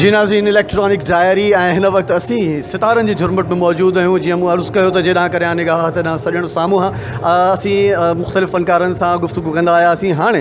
جي ناظرين electronic diary ۽ هن وقت اسين ستارن جي جهرمٽ ۾ موجود آهيون جيئن مون عرض ڪيو ته جيڏانهن ڪريان نگاهه تيڏانهن سڄڻ سامهون اسين مختلف فنڪارن سان گفتگو ڪندا آياسين هاڻي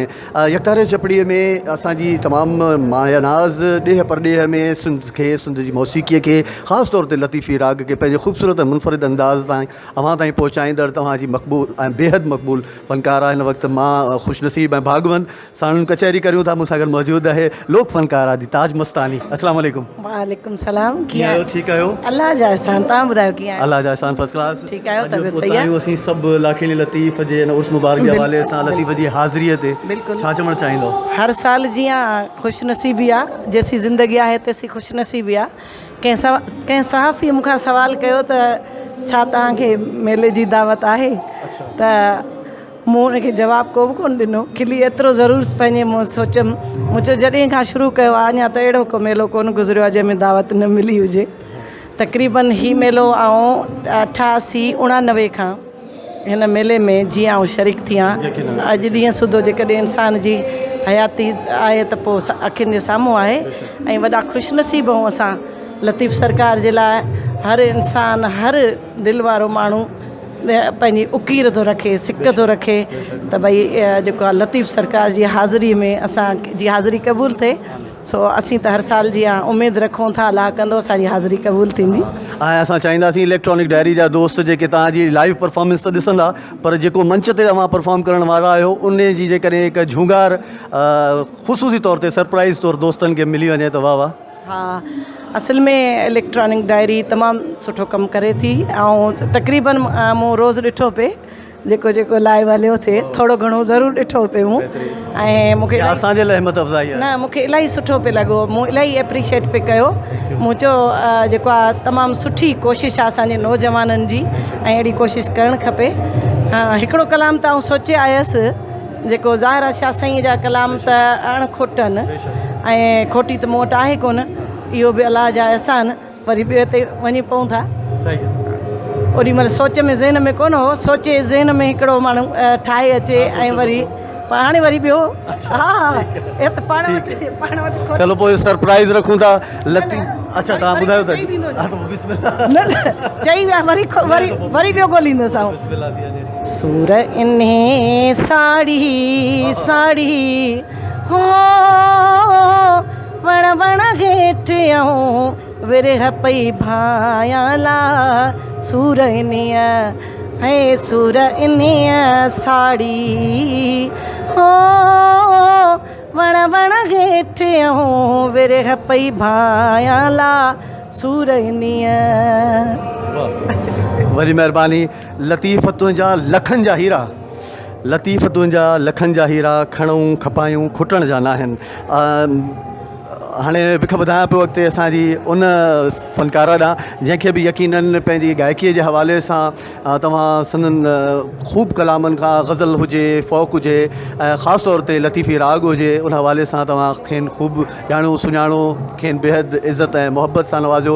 يڪتاري چپڙي ۾ اسان جي تمام مايا ناز ڏيهه پرڏيهه ۾ سنڌ کي سنڌ جي موسيقي کي خاص طور تي لطيفي راڳ کي پنهنجي خوبصورت ۽ منفرد انداز تائين اوهان تائين پهچائيندڙ توهان جي مقبول ۽ بيحد مقبول فنڪاره هن وقت مان خوش نصيب ۽ ڀاڳوند ساڻن ڪچهري ڪريون ٿا مون سان گڏ موجود آهي لوڪ فنڪار آدي تاج مستاني السلام عليڪم. وعليڪم السلام ڪيئن آهيو ٺيڪ آهيو. الله جا احسان توهان ٻڌايو ڪيئن آهيو. الله جا احسان فرسٽ ڪلاس. ٺيڪ آهيو طبيعت صحيح آهي. آهيون اسين سڀ لاکيڻي لطيف جي ان عرس مبارڪ جي حوالي سان لطيف جي حاضري تي ڇا چوڻ چاهيندو. هر سال جيان خوش نصيبي آ جيسين زندگي آهي تيسين خوش نصيبي آ ڪنهن صحافي مون کان سوال ڪيو ته ڇا توهان کي ميلي جي دعوت آهي ته مون ان کي جواب ڪو به ڪونه ڏنو. کلي ايترو ضرور پنهنجي منهن سوچيم. مون چيو جڏهن کان شروع ڪيو آهي اڃا ته اهڙو ڪو ميلو ڪونه گذريو آهي جنهن ۾ دعوت نه ملي هجي. تقريبن هي ميلو آئون 88 89 کان هن ميلي ۾ جيئن آئون شريڪ ٿي آهيان اڄ ڏينهن سوڌو جيڪڏهن انسان جي حياتي آهي ته پوء اکين جي سامهون آهي ۽ وڏا خوش نصيب آهيون اسان لطيف سرڪار جي لاء هر انسان هر دل وارو ماڻهو پنهنجي اڪير ٿو رکي سڪ ٿو رکي ته ڀئي جيڪو آهي لطيف سرڪار جي حاضري ۾ اسان جي حاضري قبول ٿئي سو اسين ته هر سال جيان اميد رکون ٿا الله ڪندو اسان جي حاضري قبول ٿيندي. ۽ اسان چاهينداسين اليڪٽرانڪ ڊائري جا دوست جيڪي توهان جي لائيو پرفارمنس ته ڏسندا پر جيڪو منچ تي اوهان پرفارم ڪرڻ وارا آهيو ان جي جيڪڏهن هڪ جهونگار خصوصي طور تي سرپرائز طور دوستن کي ملي وڃي ته واه واه. ها اصل ۾ اليڪٽرانڪ ڊائري تمام سٺو ڪم ڪري ٿي ۽ تقريبن مون روز ڏٺو پئي جيڪو جيڪو لائيو هليو ٿي ٿورو گهڻو ضرور ڏٺو پئي مون ۽ مون کي اسان جي لاء همت افزائي آهي نه مون کي الاهي سٺو پئي لڳو مون الاهي اپريشيٽ پئي ڪيو مون چيو جيڪو آهي تمام سٺي ڪوشش آهي اسان جي نوجوانن جي ۽ اهڙي ڪوشش ڪرڻ کپي ها هڪڙو ڪلام ته آئون سوچي آيس جيڪو ظاهر آهي شاهه سائينء جا ڪلام ته اڻ کوٽ آهن ۽ کوٽي ته مون وٽ آهي ڪونه اهو به الله جا احسان وري ٻئي تي وڃي پئون ٿا اوڏي مهل سوچ ۾ ذهن ۾ ڪونه هو سوچي ذهن ۾ هڪڙو ماڻهو ٺاهي اچي ۽ وري هاڻي وري ٻيو ها ها ته پاڻ وٽ پاڻ وٽ چلو پوء سرپرائز رکون ٿا لطيف اڇا تهان ٻڌايو ٿا بسم الله نه نه چئي ويا وري وري وري ٻيو ڳوليندس آئون بسم الله ٿي وڃي سور انهي ساڙي ساڙي هو وڻ وڻ هيٺ آئون ورهه پئي ڀانيان لا سور انهيء هي سور انهيء ساڙي هو وڻ وڻ هيٺ آئون ورهه پئي ڀانيان لا سور انهيء. وڏي مهرباني لطيف تنهنجا لکن جا هيرا لطيف تنهنجا لکن جا هيرا کڻون کپايون کٽڻ جا ناهن هاڻي وک وڌايان پيو اڳتي اسان جي ان فنڪاره ڏانهن جنهن کي به يقينن پنهنجي گائڪي جي حوالي سان توهان سندن خوب ڪلامن کان غزل هجي فوڪ هجي ۽ خاص طور تي لطيفي راڳ هجي ان حوالي سان توهان کين خوب ڄاڻو سڃاڻو کين بيحد عزت ۽ محبت سان نوازيو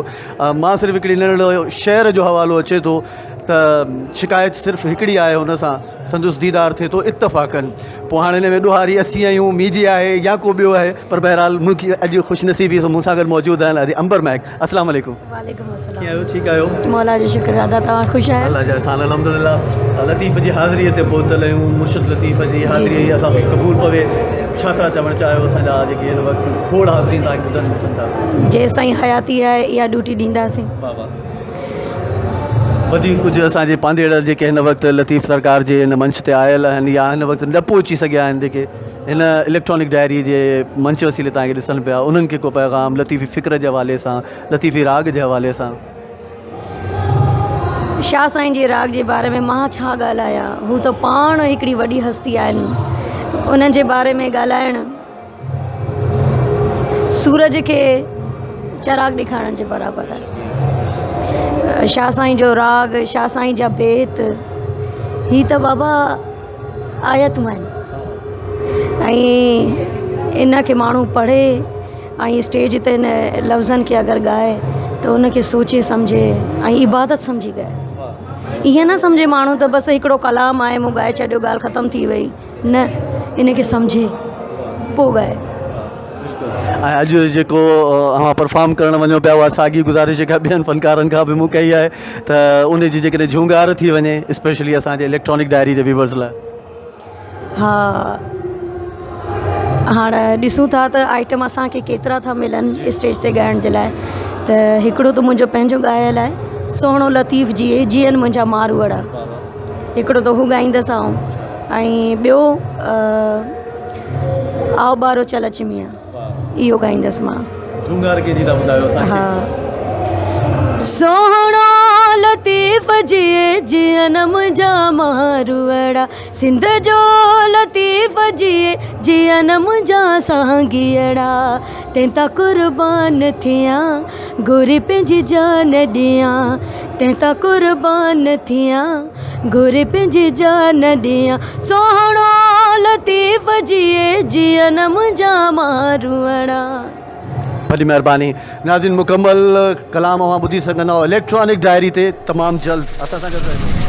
مان صرف هڪڙي ننڍڙو شعر جو حوالو اچي ٿو ته شڪايت صرف هڪڙي آهي هن سان سندس ديدار ٿئي ٿو اتفاقن پوء هاڻي هن ۾ ڏوهاري اسين آهيون ميجي آهي يا ڪو ٻيو آهي پر بهرحال مون کي اڄ خوش نصيبي سان مون سان گڏ موجود آهن ادي امبر مهڪ السلام عليڪم. وعليڪم السلام. ڪيئن آهيو ٺيڪ آهيو. مولا جو شڪر ادا توهان خوش آهيو. الله جا احسان الحمدلله لطيف جي حاضري تي پهتل آهيون مرشد لطيف جي حاضري اسان کي قبول پوي ڇا ٿا چوڻ چاهيو اسان جا جيڪي هن وقت کوڙ حاضرين توهان کي ٻڌن ڏسن ٿا. جيستائين حياتي آهي اها ڊيوٽي ڏينداسين. واھ واھ وڌيڪ ڪجهه اسان جي پانڌيئڙ جيڪي هن وقت لطيف سرڪار جي هن منچ تي آيل آهن يا هن وقت نه پهچي سگهيا آهن جيڪي هن اليڪٽرانڪ ڊائري جي منچ وسيلي توهان کي ڏسن پيا انهن کي ڪو پيغام لطيفي فڪر جي حوالي سان لطيفي راڳ جي حوالي سان. شاهه سائين جي راڳ جي باري ۾ مان ڇا ڳالهايان هو ته پاڻ هڪڙي وڏي هستي آهن انهن جي باري ۾ ڳالهائڻ سورج کي چراغ ڏيکارڻ جي برابر آهي. شاهه سائين جو راڳ، شاهه سائين جا بيت، هي ته بابا آيتون آهن ۽ ان کي ماڻهو پڙهي ۽ اسٽيج تي ان لفظن کي اگر ڳائي ته ان کي سوچي سمجهي ۽ عبادت سمجهي ڳائي. ائين نه سمجهي ماڻهو ته بس هڪڙو ڪلام آهي مون ڳائي ڇڏيو ڳالهه ختم ٿي وئي. نه ان کي سمجهي پوء ڳائي. بلڪل. ۽ اڄ جيڪو اوهان پرفارم ڪرڻ وڃو پيا اها ساڳي گذارش جيڪا ٻين فنڪارن کان به مون ڪئي آهي ته ان جي جيڪڏهن جهونگار ٿي وڃي اسپيشلي اسان جي اليڪٽرانڪ ڊائري جي ويورز لاء. ها هاڻ ڏسون ٿا ته آئٽم اسان کي ڪيترا ٿا ملن اسٽيج تي ڳائڻ جي لاء ته هڪڙو ته منهنجو پنهنجو ڳايل آهي سهڻو لطيف جيئي جيئن منهنجا ماروئڙا هڪڙو ته هو ڳائيندس آئون ۽ ٻيو آء ٻارو چل اچ ميان اهو ڳائيندس مان. جهونگار ڪنهن جي ٿا ٻڌايو اسان کي. سهڻو لطيف جيئي جيئن منهنجا ماروئڙا سنڌ جو لطيف جيئي جيئن منهنجا سانگيئڙا تنهن تان قربان ٿيان گهري پنهنجي جان ڏيان تنهن تان قربان ٿيان گهري پنهنجي جان ڏيان سهڻو لطيف جيئي جيئن منهنجا ماروئڙا. وڏي مهرباني ناظرين مڪمل ڪلام اوهان ٻڌي سگهندؤ اليڪٽرانڪ ڊائري تي تمام جلد اسان سان گڏ رهجو.